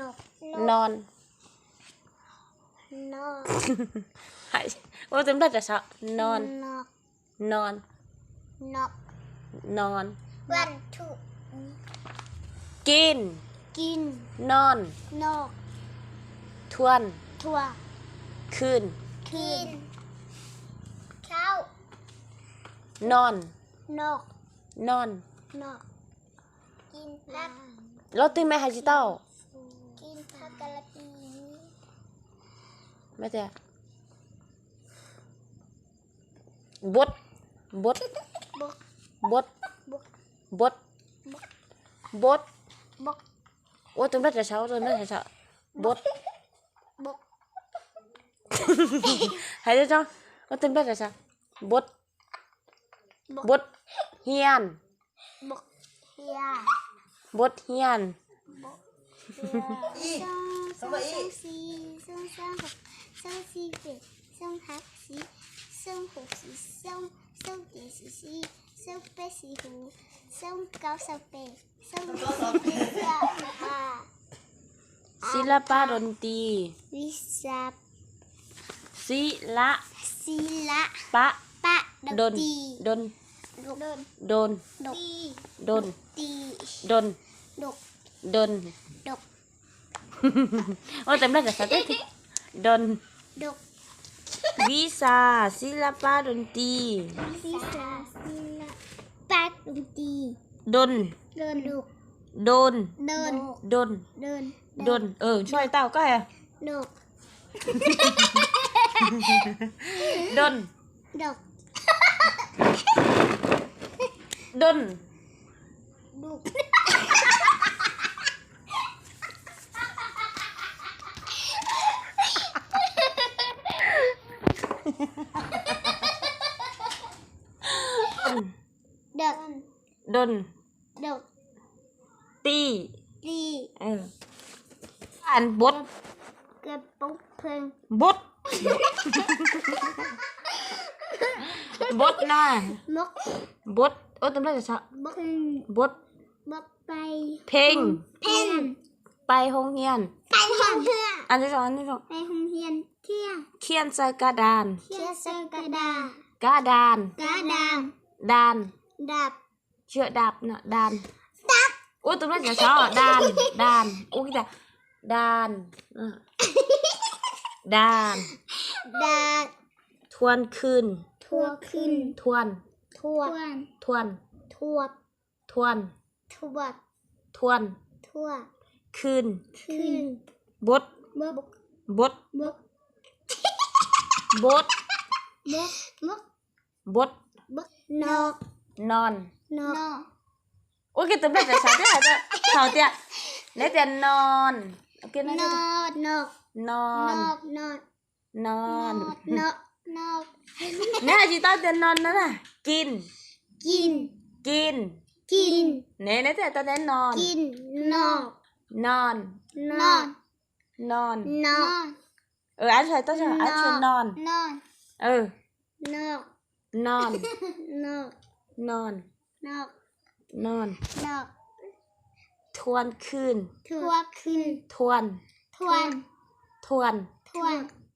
ນົກ ນອນ ນອນ ໃຫ້ ໂອ້ ເຕັມໄດ້ແຕ່ເຊົ້າ ນອນ ນອກ ນອນ ນອກ ນອນ ວັນ ທູ ກິນ ກິນ ນອນ ນອກ ທວນ ທົວ ຄືນ ຄືນ ເຊົ້າ ນອນ ນອກ ນອນ ນອກ ກິນຜັກ ລາວຕື່ນແມ່ໃຫ້ຊິເຕົ້າ ກິນຜັກກະຫຼະປີ ແມ່ແຕ່ ບົດ ບົດ ບົກ ບົດ ບົກ ບົດ ບົກ ບົດ ບົກ ໂອ້ ຕື່ນແມ່ແຕ່ເຊົ້າ ຕື່ນແມ່ແຕ່ເຊົ້າ ບົດ ບົກ ໃຫ້ເຈົ້າ ໂອ້ ຕື່ນແມ່ແຕ່ເຊົ້າ ບົດ ບົກ ບົດຮຽນ ບົກຮຽນ ບົດຮຽນ ບົກຮຽນ ອີກ ສອງ ສອງ ສອງ ສີ່ ສອງ ສາມ ຫົກ ສອງ ສີ່ ເຈັດ ສອງ ຫ້າ ສິບ ສອງ ຫົກ ສິບສອງ ສອງ ເຈັດ ສິບສີ່ ສອງ ແປດ ສິບຫົກ ສອງ ເກົ້າ ຊາວແປດ ສອງ ສິບ ຊາວຫ້າ ສິລະປະດົນຕີ ວິຊາ ສິລະ ສິລະ ປະ ປະ ດົນ ດົນ ດນ ດົນ ດນ ດນ ດນ ດົນ ດົນ ດົນ ດົນ ດົນ ໂອ້ ເຕັມໄດ້ແຕ່ສະຕິ ດົນ ດົກ ວິຊາ ສິລະປະດົນຕີ ວິຊາ ສິລະປະດົນຕີ ດົນ ດົນ ດົກ ດົນ ດົນ ດົນ ດົນ ດົນ ເອີ ຊ່ວຍເຕົ້າກໍໃຫ້ ດົກ ດົນ ດົກ ດົນ ດຸກ ດົນ ດົນ ດົນ ດົກ ຕີ ຕີ ເອີ ອັນບົດ ກະປຸກເພິ່ງ ບົດ ບົດນະ ບົກ ບົດ ໂອ້ ເຕັມໄດ້ແຕ່ສະ ບົກ ບົດ ບົກ ໄປ ເພັງ ເພັງ ໄປໂຮງຮຽນ ໄປໂຮງຮຽນ ອັນທີສອງ ອັນທີສອງ ໄປໂຮງຮຽນ ຂຽນ ຂຽນໃສ່ກະດານ ຂຽນໃສ່ກະດານ ກະດານ ກະດານ ດານ ດາບ ເຊືອກດາບນະ ດານ ດາບ ໂອ້ ຕົວນັ້ນຈະຊໍ ດານ ດານ ໂອ້ ກິດຕາ ດານ ເອີ ດານ ດານ ທວນຄືນ ທວນຄືນ ທວນ ທວນ ທວນ ທວບ ທວນ ທວດ ທວນ ທວບ ຄືນ ຄືນ ບົດ ບົດ ບົດ ບົດ ບົດ ບົດ ບົດ ບົດ ບົດ ນອກ ນອນ ນອກ ໂອເຄ ຕົວແປຈະສາວເຕຍ ສາວເຕຍ ແລ້ວແຕ່ນອນ ໂອເຄ ນອນ ນອກ ນອກ ນອນ ນອກ ນອກ ນອນ ນອກ ນອກ ແນ່ ຊິຕ້ອງແຕ່ນອນນັ້ນນະ ກິນ ກິນ ກິນ ກິນ ແນ່ ແນ່ ແຕ່ຕ້ອງແຕ່ນອນ ກິນ ນອກ ນອນ ນອກ ນອນ ນອນ ເອີ ອ່ານຊ່ອຍ ຕ້ອງຊ່ອຍ ອ່ານຊ່ອຍ ນອນ ນອນ ເອີ ນອກ ນອນ ນອກ ນອນ ນອກ ນອນ ນອກ ທວນຄືນ ທວນຄືນ ທວນ ທວນ ທວນ ທວນ